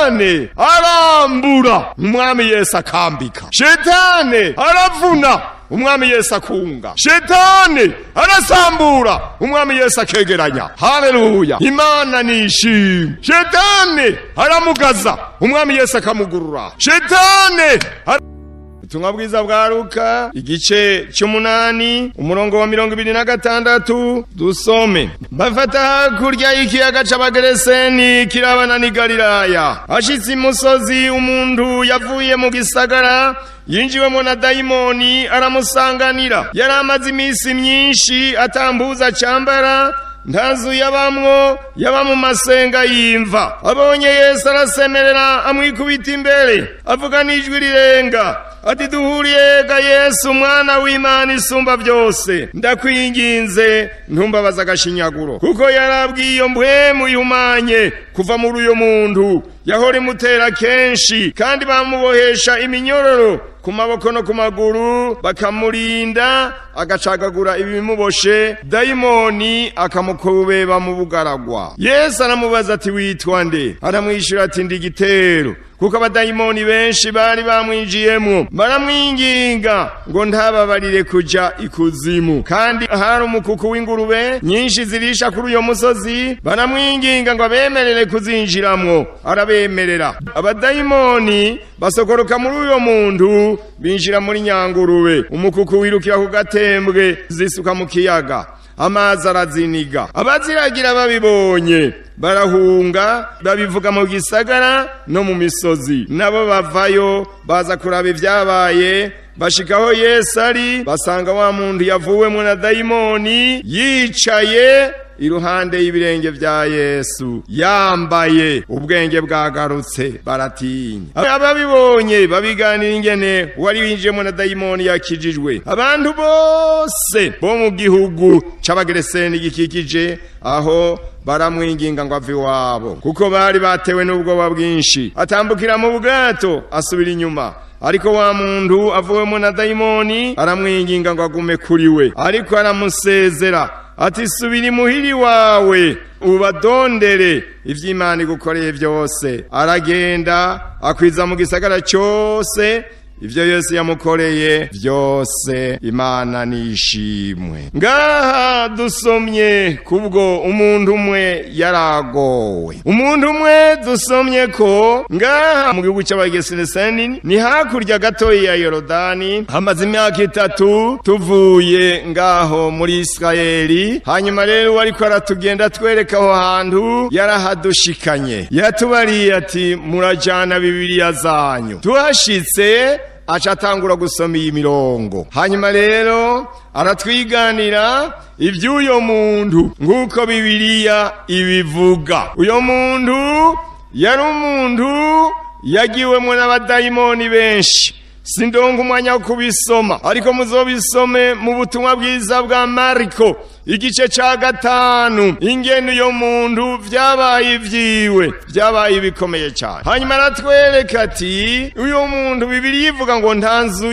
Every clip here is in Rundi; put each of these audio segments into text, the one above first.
Shetani arambura, Umwami Yesu akambika. Shetani aravuna, Umwami Yesu akunga. Shetani arasambura, Umwami Yesu akegeranya. Haleluya, Imana nishimwe. Shetani aramugaza, Umwami Yesu akamugurura. Shetani Ubutumwa bwiza bwa Luka, igice cy'umunani, umurongo wa 26, dusome. Bafata hakurya y'ikiyaga c'Abagereseni kirabana n'i Galilaya. Ashitse imusozi, umuntu yavuye mu gisagara yinjiwemo na dayimoni aramusanganira. Yari amaze iminsi myinshi atambuza cambara, nta nzu yabamwo, yaba mu masenga y'imva. Abonye Yesu, arasemerera, amwikubita imbere, avuga n'ijwi rirenga ati: "Duhuriye ga, Yesu Umwana w'Imana Isumba Byose? Ndakwinginze, ntumbabaza agashinyaguro." Kuko yarabwiye iyo mpwemu ihumanye kuva muri uyo muntu. Yahora imutera kenshi, kandi bamubohesha iminyororo ku maboko no ku maguru, bakamurinda agacagagura ibimuboshe, dayimoni akamukubeba mu bugaragwa. Yesu aramubaza ati: "Witwa nde?" Aramwishyura ati: "Ndi Igitero," kuko abadayimoni benshi bari bamwinjiyemo. Baramwinginga ngo ntababarire kuja ikuzimu. Kandi hari umukuku w'ingurube nyinshi zirisha kuri uyo musozi. Baramwinginga ngo abemerere kuzinjiramwo, arabemerera. Abadayimoni basokoroka muri uyo muntu, binjira muri nyangurube. Umukuku wirukira ku gatembwe, zisuka mu kiyaga, amazi araziniga. Abaziragira babibonye barahunga, babivuga mu gisagara no mu misozi. Nabo bavayo baza kuraba ibyabaye. Bashikaho Yesu ari, basanga wa muntu yavuwemo na dayimoni yicaye iruhande y'ibirenge bya Yesu, yambaye, ubwenge bwagarutse, baratinya. Ababibonye babiganira ingene wari winjiyemo na dayimoni yakijijwe. Abantu bose bo mu gihugu c'Abagereseni gikikije aho baramwinginga ngo ave iwabo, kuko bari batewe n'ubwoba bwinshi. Atambukira mu bwato, asubira inyuma. Ariko wa muntu avuwemo na dayimoni aramwinginga ngo agume kuri we, ariko aramusezera ati: "Subira imuhiri wawe, ubadondere ivy'Imana igukoreye byose." Aragenda, akwiza mu gisagara cyose ivyo Yesu yamukoreye byose. Imana nishimwe. Ngaha dusomye kubwo umuntu umwe yaragowe. Umuntu umwe dusomye ko ngaha mu gihugu cy'Abagesereseni, ni hakurya gatoyi ya Yorodani. Hamaze imyaka 3 tuvuye ngaho muri Isirayeli. Hanyuma rero wariko aratugenda twereka aho hantu yarahadushikanye, yatubariye ati: "Murajana Bibiliya zanyu." Tuhashitse, aca atangura gusoma iyi mirongo. Hanyuma rero aratwiganira iby'uyo muntu nk'uko Bibiliya ibivuga. Uyo muntu yari umuntu yagiwemo n'abadayimoni benshi. Sindonga umwanya wo kubisoma, ariko muzobisome mu Butumwa Bwiza bwa Mariko, igice ca 5, ingene uyo muntu vyabaye ivyiwe, vyabaye bikomeye cyane. Hanyuma aratwereka ati uyu muntu, Bibiliya ivuga ngo nta nzu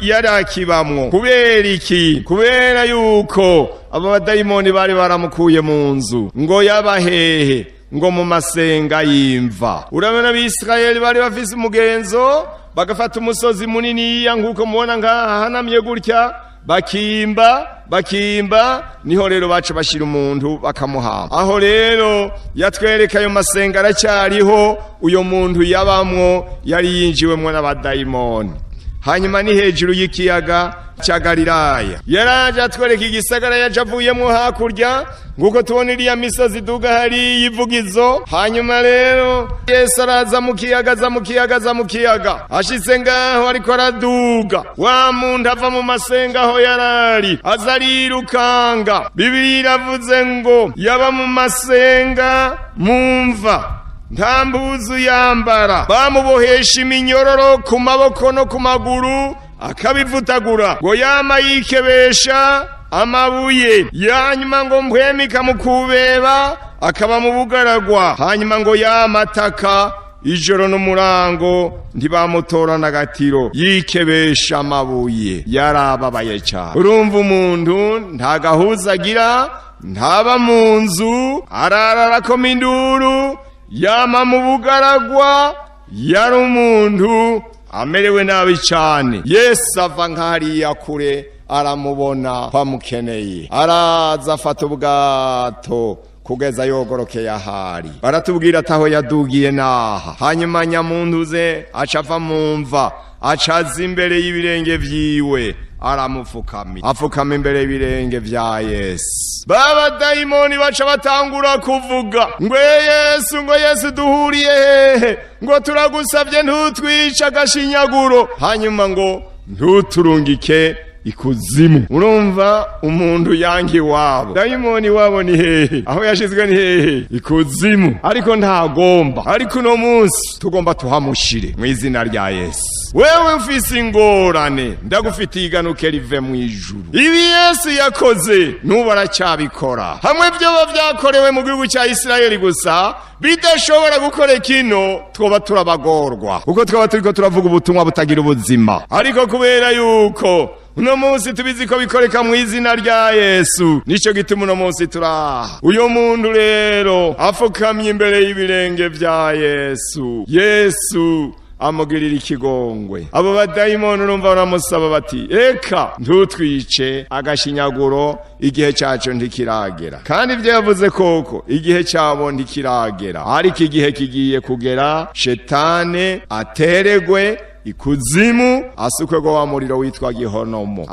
yari akibamwo. Kubera iki? Kubera yuko abo badayimoni bari baramukuye mu nzu. Ngo yabahehe? Ngo mu masenga y'imva. Urabona, Abisirayeli bari bafise umugenzo, bagafata umusozi muniniya nk'uko mubona ngaha hahanamye gutya, bakimba, bakimba, niho rero baca bashyira umuntu bakamuhamba. Aho rero yatwereka ayo masenga aracyariho, uyo muntu yabamwo, yari yinjiwemwo n'abadayimoni. Hanyuma ni hejuru y'ikiyaga cya Galilaya. Yaraje atwereka igisagara yaje avuyemo hakurya, nguko tubona iriya misozi iduga hariya ivugizo. Hanyuma rero Yesu araza mu kiyaga, aza mu kiyaga, aza mu kiyaga. Ashitse ngaho, ariko araduga, wa muntu ava mu masenga aho yarari, aza arirukanga. Bibiliya iravuze ngo yaba mu masenga, mu mva, nta mbuzu yambara, bamubohesha iminyororo ku maboko no ku maguru, akabivutagura. Ngo yama yikebesha amabuye. Yanyuma ngo mpwemu ikamukubeba, akaba mu bugaragwa. Hanyuma ngo yamataka ijoro n'umurango, ntibamutora n'agatiro, yikebesha amabuye, yarababaye cyane. Urumva, umuntu nta gahuza agira, ntaba mu nzu, arara arakoma induru. Yama mu bugaragwa, yari umuntu amerewe nabi cyane. Yesu ava nk'hariya kure, aramubona ko amukeneye, araza afata ubwato kugeza yogorokeye ahari. Baratubwira ati aho yadugiye naha. Hanyuma nyamuntuze aca ava mu mva, aca aza imbere y'ibirenge vyiwe, aramupfukami, apfukama imbere y'ibirenge vya Yesu. Babadayimoni baca batangura kuvuga ngo: "Yesu," ngo, "Yesu, duhuriye hehe?" Ngo: "Turagusavye, ntutwice agashinyaguro." Hanyuma ngo: "Ntuturungike ikuzimu." Urumva umuntu yanka iwabo, dayimoni wabo ni hehe? Aho yashizwe ni hehe? Ikuzimu. Ariko ntagomba. Ariko uno munsi tugomba tuhamushire mu izina rya Yesu. Wewe ufise ingorane, ndagufitiye iganuke rive mu ijuru. Ibi Yesu yakoze n'ubu aracyabikora. Hamwe vyoba vyakorewe mu gihugu cya Isirayeli gusa, bidashobora gukoreka ino, twoba turabagorwa, kuko twaba turiko turavuga ubutumwa butagira ubuzima. Ariko kubera yuko uno munsi tubizi ko bikoreka mu izina rya Yesu, nico gituma uno munsi turaha. Uyo muntu rero afukamye imbere y'ibirenge vya Yesu, Yesu amugirira ikigongwe. Abo badayimoni, urumva, baramusaba bati: "Eka, ntutwice agashinyaguro, igihe cyacu ntikiragera." Kandi ibyo yavuze koko, igihe cyabo ntikiragera, ariko igihe kigiye kugera shetane ateregwe ikuzimu, asukwe wa muriro witwa gihonomo.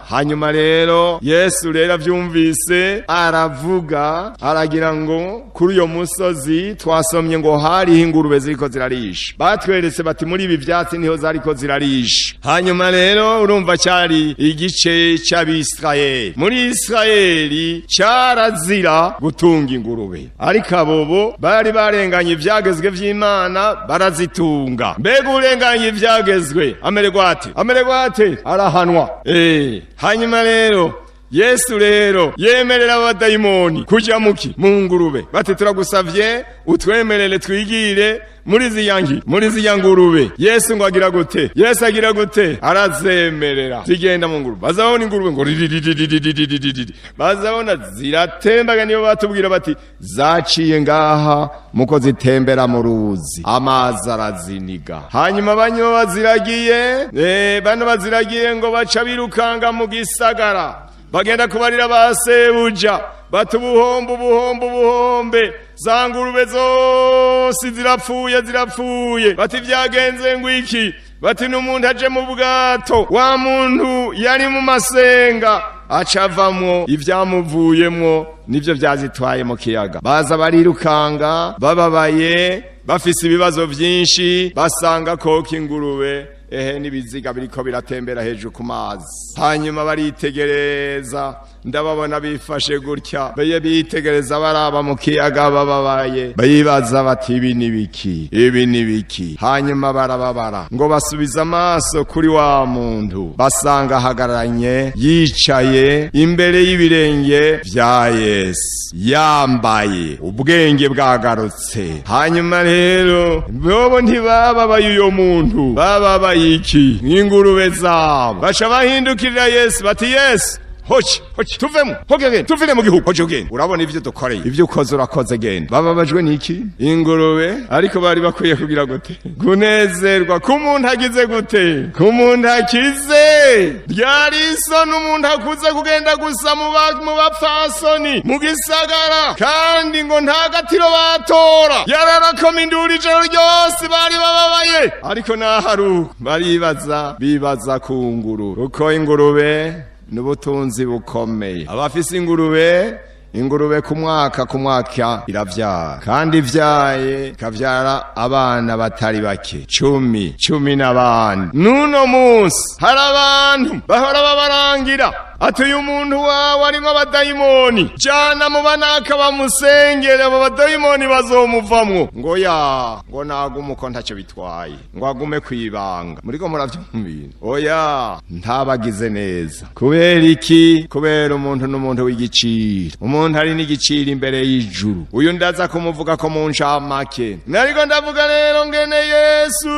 Hanyuma rero Yesu rero avyumvise aravuga, aragira ngo kuri uyo musozi twasomye ngo hariho ingurube ziriko zirarisha. Batweretse bati muri ibi vyatsi niho zariko zirarisha. Hanyuma rero urumva cyari igice c'Abisirayeli. Muri Isirayeli cyarazira gutunga ingurube, ariko abobo bari barenganye ivyagezwe vy'Imana, barazitunga. Mbega urenganye ivyagezwe amererwa ate? Amererwa ate? Arahanwa. Hanyuma rero Yesu rero yemerera abadayimoni kuja muki mu ngurube, bati: "Turagusavye, utwemerere twigire muri ziyangi, muri ziya ngurube." Yesu ngo agira gute? Yesu agira gute? Arazemerera, zigenda mu ngurube. Bazabona ingurube ngo ririririririririri, bazabona ziratembaga. Niyo batubwira bati zaciye ngaha muko zitembera mu ruzi, amazi araziniga. Hanyuma banyuma baziragiye, bano baziragiye ngo baca birukanga mu gisagara, bagenda kubarira ba sebuja bati: "Ubuhombe, ubuhombe, ubuhombe! Za ngurube zose zirapfuye, zirapfuye." Bati: "Vyagenze ngo iki?" Bati: "N'umuntu aje mu bwato, wa muntu yari mu masenga acavamwo, ivyamuvuyemwo nivyo vyazitwaye mu kiyaga." Baza barirukanga bababaye, bafise ibibazo vyinshi, basanga koko ingurube ehe n'ibiziga biriko biratembera hejuru ku mazi. Hanyuma baritegereza, ndababona bifashe gutya, beye bitegereza, baraba mu kiyaga bababaye, bibaza bati: "Ibi ni biki? Ibi ni biki?" Hanyuma barababara ngo basubiza amaso kuri wa muntu, basanga ahagararanye, yicaye imbere y'ibirenge vya Yesu, yambaye, ubwenge bwagarutse. Hanyuma rero bobo ntibababaye uyo muntu, bababaye iki? Nk'ingurube zabo. Baca bahindukirira Yesu bati: "Yesu, hoci hoci, tuvemo, hoge, genda, tuvire mu gihugu, hoci ugenda, urabona ivyo dukoreye, ivyo ukoze urakoze, genda." Bababajwe n'iki? Ingurube. Ariko bari bakwiye kugira gute? Kunezerwa ku muntu agize gute? Ku muntu akize. Ryari isoni umuntu akuze kugenda gusa mu bapfasoni mu gisagara, kandi ngo nta gatiro batora, yararakoma induru ijoro ryose, bari bababaye. Ariko naharuko baribaza, bibaza ku ngurube, kuko ingurube n'ubutunzi bukomeye. Abafise ingurube, ingurube ku mwaka ku mwaka iravyara, kandi ivyaye ikavyara abana batari bake, 10, 14. N'uno munsi hari abantu bahora babarangira ati: "Uyu muntu wawe arimwo abadayimoni, jana mu banaka bamusengere, abo badayimoni bazomuvamwo." Ngo ya, ngo nagume uko, ntacyo bitwaye, ngo agume kwibanga. Muriko muravyumvira? Oya, ntabagize neza. Kubera iki? Kubera umuntu n'umuntu w'igiciro, umuntu ari n'igiciro imbere y'ijuru. Uyu ndaza kumuvuga ko mu ncamake. Nariko ndavuga rero ngene Yesu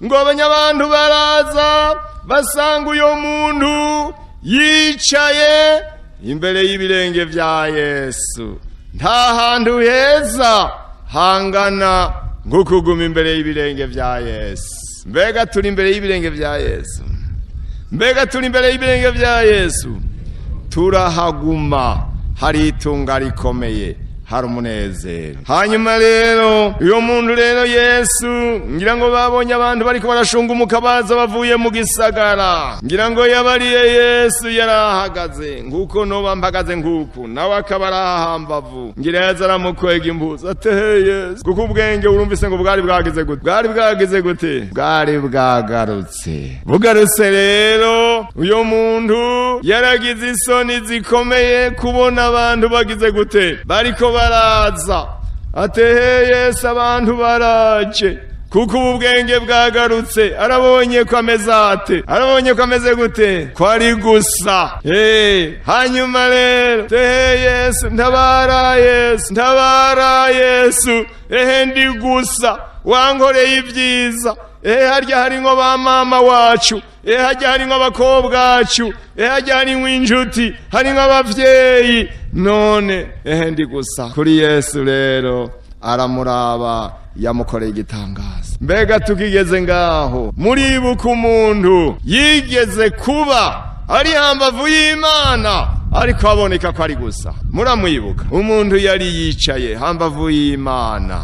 ngo abanyabantu baraza basanga uyo muntu yicaye imbere y'ibirenge vya Yesu. Nta hantu heza Hangana nko kuguma imbere y'ibirenge vya Yesu. Mbega turi imbere y'ibirenge vya Yesu? Mbega turi imbere y'ibirenge vya Yesu? Turahaguma, hari itunga rikomeye, hari umunezero. Hanyuma rero uyo muntu rero Yesu, ngira ngo babonye abantu bariko barashungumuka baza bavuye mu gisagara. Ngira ngo yabariye Yesu yarahagaze nkuko noba mpagaze nkuku, nawe akaba arahambavu. Ngira yaza aramukwega impuzu, ateye Yesu, kuko ubwenge urumvise ngo bwari bwagize gute? Bwari bwagize gute? Bwari bwagarutse. Bugarutse rero, uyo muntu yaragize isoni zikomeye kubona abantu bagize gute? Bariko baraza. Atehe Yesu, abantu baraje, kuko ubu bwenge bwagarutse. Arabonye ko ameze ate? Arabonye ko ameze gute? Ko ari gusa. Hanyuma rero, tehe Yesu, ntabara Yesu, ntabara Yesu, ehe ndi gusa, wankoreye ibyiza. Ehe harya harimwo ba mama wacu, ehe harya harimwo abakobwa bacu, ehe harya harimwo injuti, harimwo abavyeyi, none ehe ndi gusa. Kuri Yesu rero aramuraba, yamukoreye igitangaza. Mbega tukigeze ngaho, muribuka umuntu yigeze kuba ari hambavu y'Imana ariko aboneka ko ari gusa? Muramwibuka? Umuntu yari yicaye hambavu y'Imana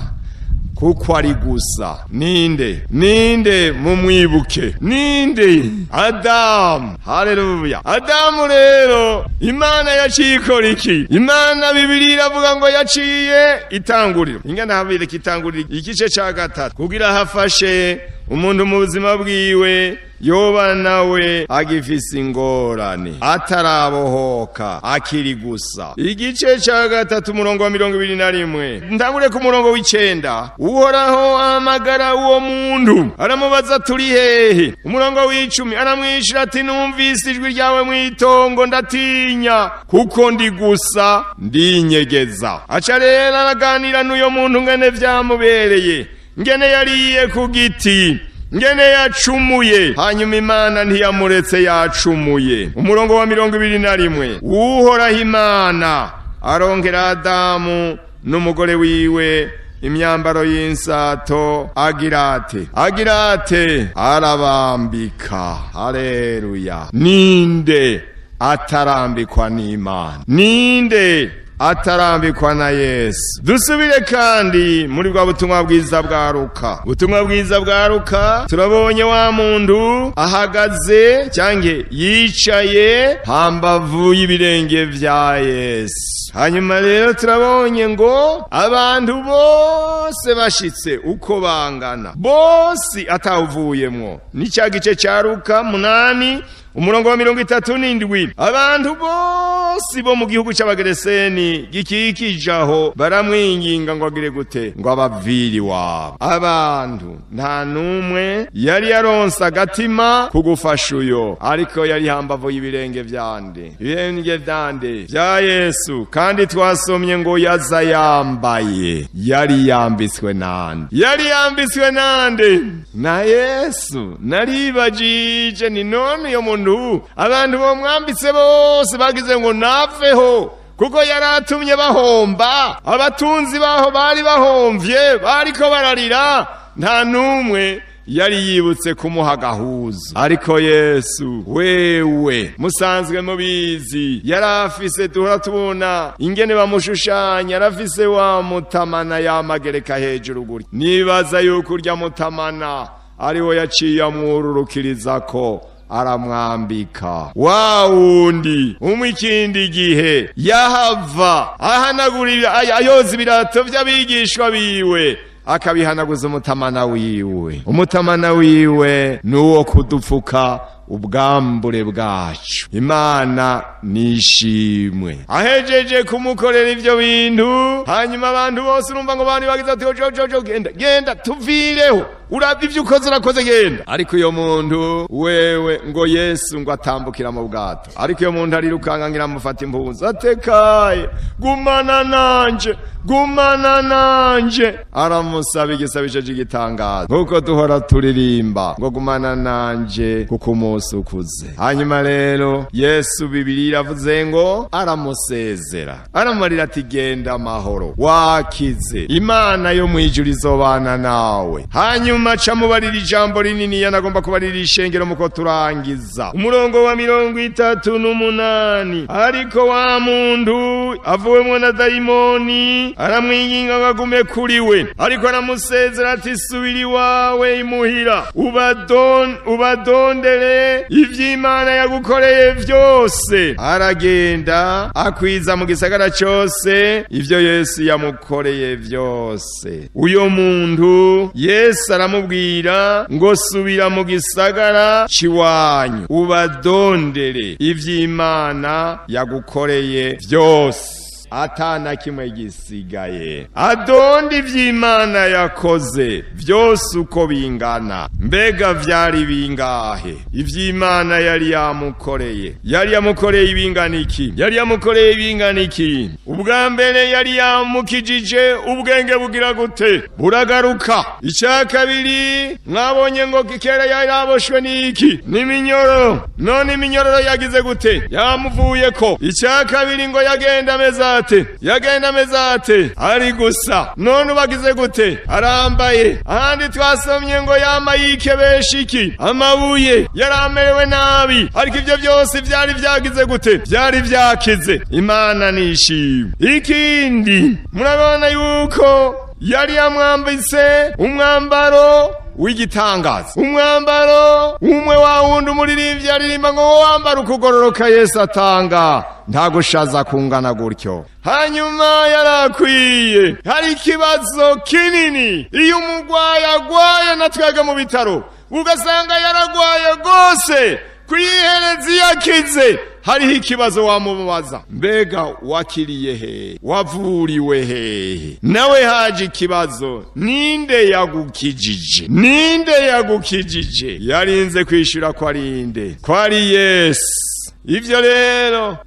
kuko ari gusa, ninde? Ninde? Mumwibuke, ninde? Adamu. Haleluya. Adamu rero, Imana yaciye ikora iki? Imana, Bibiri iravuga ngo yaciye itanguriro, ingana habireka itanguriro igice ca 3, kugira hafashe umuntu mu buzima bwiwe yoba nawe agifise ingorane, atarabohoka, akiri gusa. Igice ca 3, umurongo wa 21. Ntangure ku murongo w'9. Uhoraho ahamagara uwo muntu, aramubaza: "Turi hehe?" Umurongo w'10, aramwishura ati: "Numvise ijwi ryawe mw'itongo, ndatinya kuko ndi gusa, ndinyegeza." Aca rero araganira n'uyo muntu ngene vyamubereye, ngene yariye ku giti, ngene yacumuye. Hanyuma Imana ntiyamuretse yacumuye. Umurongo wa 21, Uhoraho Imana arongera Adamu n'umugore wiwe imyambaro y'insato, agira ate? Agira ate? Arabambika. Haleluya. Ninde atarambikwa n'Imana? Ninde atarambikwa na Yesu? Dusubire kandi muri bwa butumwa bwiza bwa Luka. Ubutumwa bwiza bwa Luka, turabonye wa muntu ahagaze cyangwa yicaye hambavu y'ibirenge vya Yesu. Hanyuma rero turabonye ngo abantu bose bashitse uko bangana bose, atawuvuyemwo. Ni cya gice cya Luka 8, umurongo wa 37. Abantu bose bo mu gihugu c'Abagereseni gikikije aho baramwinginga ngo agire gute? Ngo abavire iwabo. Abantu nta n'umwe yari yaronse agatima kugufasha uyo, ariko yari hambavu y'ibirenge vyande? Ibirenge vyande? Vya Yesu. Kandi twasomye ngo yaza yambaye, yari yambitswe nande? Yari yambitswe nande? Na Yesu. Naribajije ni none uyo muntu, abantu bomwambitse bose bagize ngo naveho, kuko yaratumye bahomba. Abatunzi baho bari bahomvye, bariko bararira, nta n'umwe yari yibutse kumuha agahuzu. Ariko Yesu wewe musanzwe mubizi, yarafise, duhora tubona ingene bamushushanya, yarafise wa mutamana yamagereka hejuru gutya. Nibaza yuko urya mutamana ariwo yaciye amwururukirizako, aramwambika. Wa wundi umwe ikindi gihe yahava ahanagura, ayoza ibirato vy'abigishwa biwe, akabihanaguza umutamana wiwe. Umutamana wiwe ni uwo kudupfuka ubwambure bwacu. Imana nishimwe. Ahejeje kumukorera ivyo bintu, hanyuma abantu bose urumva ngo bani bagize ati: "Jo jo jo, genda, genda, tuvireho, urabye ivyo ukoze, urakoze, genda." Ariko iyo muntu wewe ngo Yesu ngo atambukira mu bwato, ariko iyo muntu arirukanga, ngira amufata impuzu, atekaye: "Gumana nanje, gumana nanje." Aramusaba igisabisho cy'igitangaza, nkuko duhora turirimba ngo: "Gumana nanje kuko umunsi munsi ukuze. Hanyuma rero Yesu, Bibiri iravuze ngo aramusezera, aramubarira ati: "Genda amahoro, wakize, Imana yo mwijuru izobana nawe." Hanyuma aca mubarira ijambo rinini yanagomba kubarira ishengero muko turangiza. Umurongo wa 38: ariko wa muntu avuwemwo na dayimoni aramwinginga ngo agume kuri we, ariko aramusezera ati: "Subira iwawe imuhira, ubadondere ivy'Imana yagukoreye vyose." Aragenda akwiza mu gisagara cose ivyo Yesu yamukoreye vyose. Uyo muntu Yesu aramubwira ngo: "Subira mu gisagara c'iwanyu, ubadondere ivy'Imana yagukoreye vyose." Atana kimwe gisigaye, adonda ivy'Imana yakoze vyose uko bingana. Mbega vyari bingahe ivy'Imana yari yamukoreye? Yari yamukoreye ibingana iki? Yari yamukoreye ibingana iki? Ubwa mbere yari yamukijije, ubwenge bugira gute? Buragaruka. Icya kabiri, mwabonye ngo kera yari aboshwe n'iki? N'iminyoro. None iminyororo yagize gute? Yamuvuyeko. Icya kabiri, ngo yagenda ameze ate? Yagenda ameze ate? Ari gusa. None ubagize gute? Arambaye. Ahandi twasomye ngo yama yikebesha iki? Amabuye. Yari amerewe nabi, ariko ibyo byose byari byagize gute? Byari byakize. Imana nishimwe. Ikindi, murabona yuko yari yamwambitse umwambaro w'igitangaza, umwambaro umwe wa wundi umuririmbyi aririmba ngo: "Wambara ukugororoka Yesu atanga, nta gushaza kungana gutyo." Hanyuma yarakwiye. Hari ikibazo kinini iyo umurwayi agwaye, natwega mu bitaro ugasanga yaragwaye rwose, kwihereza iyo akize hariho ikibazo wamubaza: "Mbega wakiriye hehe? Wavuriwe hehe?" Nawe haje ikibazo: "Ninde yagukijije? Ninde yagukijije?" Yarinze kwishura ko ari inde? Ko ari Yesu. Ivyo rero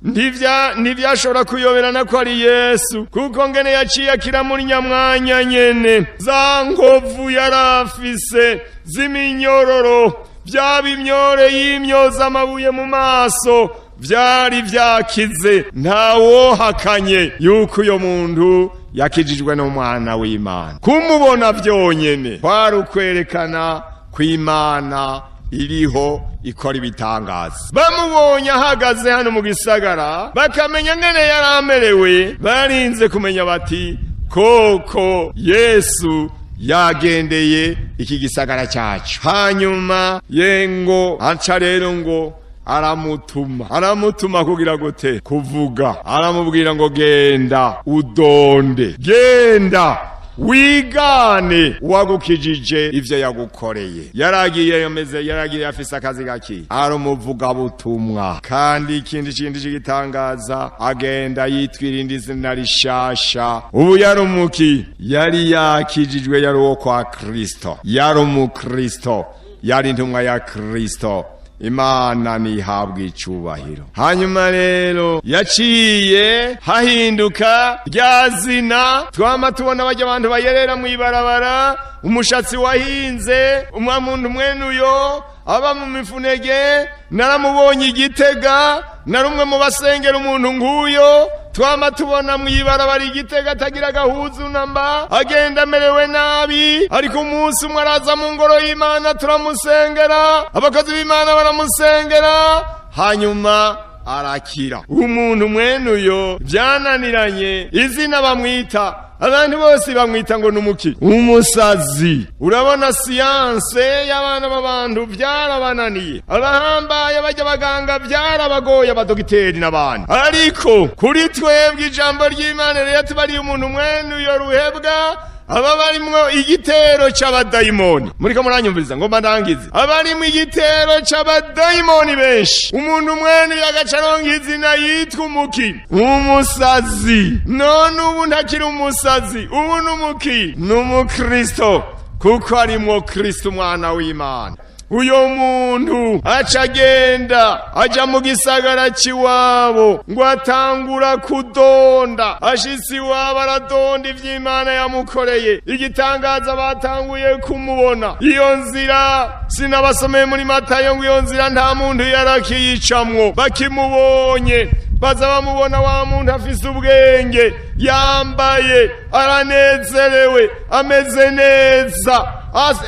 ntivyashobora kuyoberana ko ari Yesu, kuko ngene yaciye akira muri nyamwanya nyene, za nkovu yarafise z'iminyororo, byaba imyore y'imyoza amabuye mu maso, vyari vyakize. Ntawohakanye yuko uyo muntu yakijijwe n'umwana w'Imana. Kumubona vyonyene kwari ukwerekana kw'Imana iriho ikora ibitangaza. Bamubonye ahagaze hano mu gisagara, bakamenya ngene yari amerewe, barinze kumenya bati: "Koko Yesu yagendeye iki gisagara cyacu." Hanyuma yengo aca rero ngo aramutuma, aramutuma kugira gute? Kuvuga. Aramubwira ngo: "Genda udonde, genda wigane uwagukijije ivyo yagukoreye." Yaragiye yameze, yaragiye afise akazi gaki? Ari umuvugabutumwa. Kandi ikindi kindi c'igitangaza, agenda yitwira indi zina rishasha. Ubu yari umuki? Yari yakijijwe, yari uwo kwa Kristo, yari umukristo, yari intumwa ya Kristo. Imana ntihabwa icubahiro. Hanyuma rero yaciye hahinduka rya zina twama tubona, bajya abantu bayerera mw'ibarabara, umushatsi wahinze, umwamuntu mwene uyo aba mu mifunege. Naramubonye Igitega, na rumwe mu basengera umuntu nk'uyo twama tubona mw'ibarabara Igitega, atagira agahuzu namba, agenda amerewe nabi. Ariko umunsi umwe araza mu ngoro y'Imana, turamusengera, abakozi b'Imana baramusengera, hanyuma arakira. Umuntu mwene uyo byananiranye, izina bamwita, abantu bose bamwita ngo numuki? Umusazi. Urabona siyanse y'abana b'abantu byarabananiye, abahambaye bajya abaganga byarabagoye, abadogiteri n'abandi. Ariko kuri twebwe ijambo ry'Imana rero tubariye umuntu mwene uyo ruhebwa, aba barimwo igitero c'abadayimoni. Muriko muranyumviriza? Ngomba ndangize. Abarimwo igitero c'abadayimoni benshi, umuntu mwene yagaca aronka izina yitwa umuki? Umusazi. None ubu ntakiri umusazi, ubu ni umuki? Ni umukristo, kuko arimwo Kristo umwana w'Imana. Uyo muntu aca agenda aja mu gisagara c'iwabo, ngo atangura kudonda. Ashitse iwabo aradonda ivy'Imana yamukoreye. Igitangaza, batanguye kumubona. Iyo nzira sinabasomeye muri Matayo ngo iyo nzira nta muntu yarakiyicamwo. Bakimubonye, baza bamubona wa muntu afise ubwenge, yambaye, aranezerewe, ameze neza,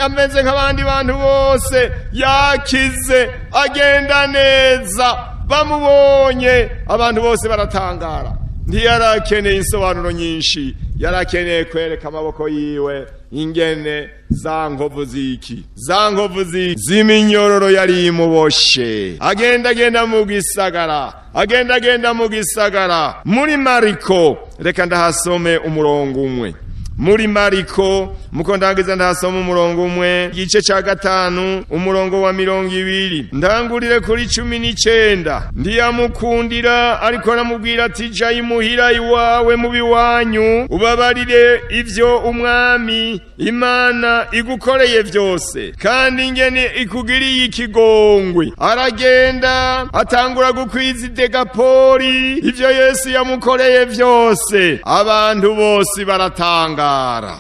ameze nk'abandi bantu bose, yakize, agenda neza. Bamubonye, abantu bose baratangara. Ntiyarakeneye insobanuro nyinshi, yarakeneye kwereka amaboko yiwe ingene za nkovu ziki, za nkovu z'iminyororo yari imuboshe. Agenda agenda mu gisagara, agenda agenda mu gisagara. Muri Mariko, reka ndahasome umurongo umwe. Muri Mariko, muko ndangiza, ndahasoma umurongo umwe, igice ca 5, umurongo wa 20, ndangurire kuri 19. Ntiyamukundira, ariko aramubwira ati: "Ja imuhira iwawe mu biwanyu, ubabarire ivyo Umwami Imana igukoreye vyose, kandi ingene ikugiriye ikigongwe." Aragenda, atangura gukwiza Idegapori ivyo Yesu yamukoreye vyose. Abantu bose baratangara.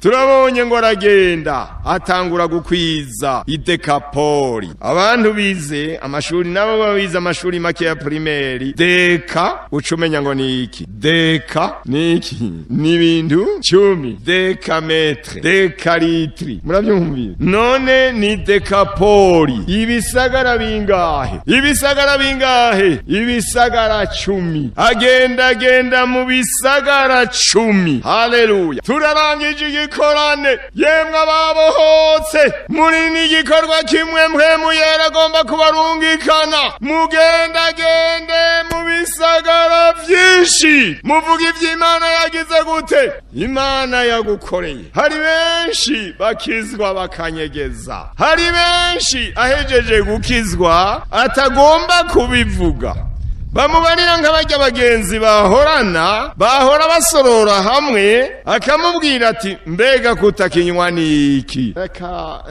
Turabonye ngo aragenda, atangura gukwiza Idekapori. Abantu bize amashuri nabo bize amashuri make ya primaire, déca uca umenya ngo ni iki. Déca ni iki? Ni ibintu 10. Décamètre, décalitre, murabyumvira? None ni Dekapori. Ibisagara bingahe? Ibisagara bingahe? Ibisagara 10. Agenda agenda mu bisagara 10. Haleluya! Turarangije igikorane. Yemwe ababohotse, muri n'igikorwa kimwe Mpwemu Yera agomba kubarungikana: mugendagende mu bisagara vyinshi, muvuga ivy'Imana yagize gute, Imana yagukoreye. Hari benshi bakizwa bakanyegeza, hari benshi ahejeje gukizwa atagomba kubivuga. Bamubarira nk'abajya bagenzi bahorana, bahora basorora hamwe, akamubwira ati: "Mbega kutakinywa niki? Reka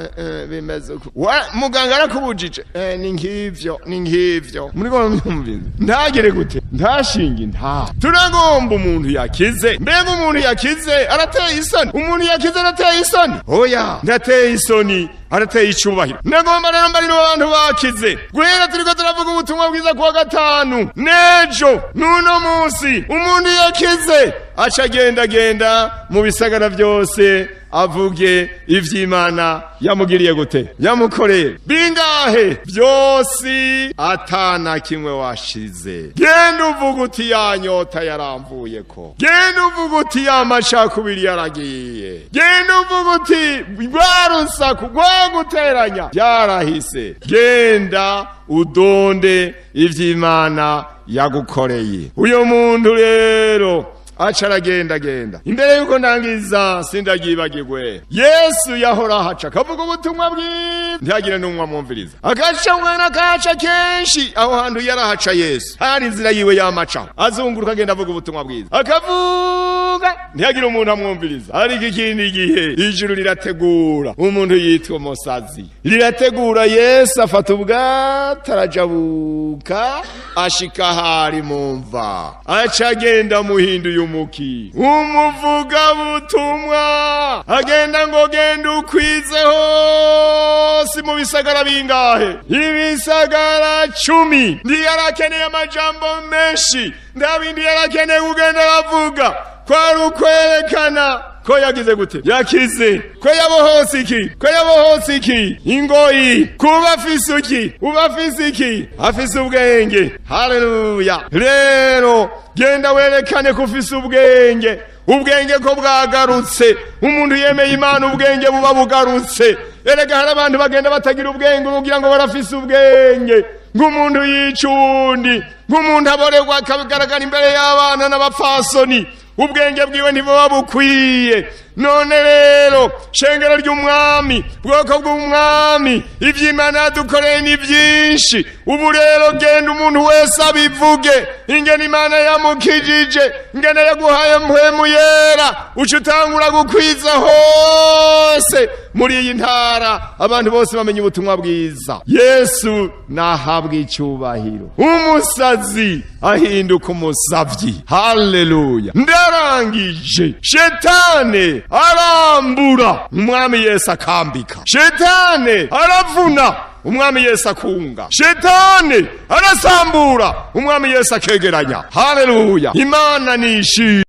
bimeze uko." Muganga arakubujije, ni nk'ivyo, ni nk'ivyo. Muri ko myumvise, ntagire gute, ntashinge nta. Turagomba umuntu yakize. Mbega umuntu yakize arateye isoni? Umuntu yakize arateye isoni? Oya, ndateye isoni, arateye icubahiro. Nagomba rero mbarira abantu bakize. Guhera turiko turavuga ubutumwa bwiza kuwa gatanu, nejo, n'uno munsi, umuntu yakize aca agendagenda mu bisagara byose, avuge ivy'Imana yamugiriye gute, yamukoreye. Bingahe? Byose, atana kimwe washize. Genda uvuga uti: "Ya nyota yaramvuye ko." Genda uvuga uti: "Ya macakubiri yaragiye." Genda uvuga uti: "Rwa rusaku rwaguteranya byarahise." Genda udonde ivy'Imana yagukoreye. Uyo muntu rero aca aragendagenda. Imbere yuko ndangiza, sindagibagirwe, Yesu yahora ahaca akavuga ubutumwa bwiza, ntihagire n'umwe amwumviriza. Agaca umwana, akahaca kenshi. Aho hantu yarahaca Yesu, hari inzira yiwe yamacaho, azunguruka, agenda avuga ubutumwa bwiza, akavuga, ntihagire umuntu amwumviriza. Ariko ikindi gihe ijuru rirategura umuntu yitwa umusazi, rirategura. Yesu afata ubwato, arajabuka, ashika ahari mu mva, aca agenda amuhinduye umuki umuvugabutumwa. Agenda ngo: "Genda ukwize hose mu bisagara." Bingahe? Ibisagara 10. Ntiyarakeneye amajambo menshi, nta bindi yarakeneye kugenda aravuga, kwari ukwerekana ko yagize gute, yakize, ko yabohotse iki, ko yabohotse iki? Ingoyi. Kuba afise iki? Uba afise iki? Afise ubwenge. Haleluya! Rero genda werekane ko ufise ubwenge, ubwenge ko bwagarutse. Umuntu yemeye Imana, ubwenge buba bugarutse. Erega hari abantu bagenda batagira ubwenge, kugira ngo barafise ubwenge, nk'umuntu yica uwundi, nk'umuntu aborerwa akagaragara imbere y'abana n'abapfasoni, ubwenge bwiwe ntibuba bukwiye. None rero, shengero ry'Umwami, bwoko bw'Umwami, ivy'Imana yadukoreye ni byinshi. Ubu rero genda, umuntu wese abivuge ingene Imana yamukijije, ingene yaguhaye Mpwemu Yera. Uca utangura gukwiza hose muri iyi ntara, abantu bose bamenya ubutumwa bwiza. Yesu nahabwa icyubahiro. Umusazi ahinduka umusavyi. Haleluya! Ndarangije. Shetane arambura, Umwami Yesu akambika. Shetane aravuna, Umwami Yesu akunga. Shetane arasambura, Umwami Yesu akegeranya. Haleluya! Imana nishimwe.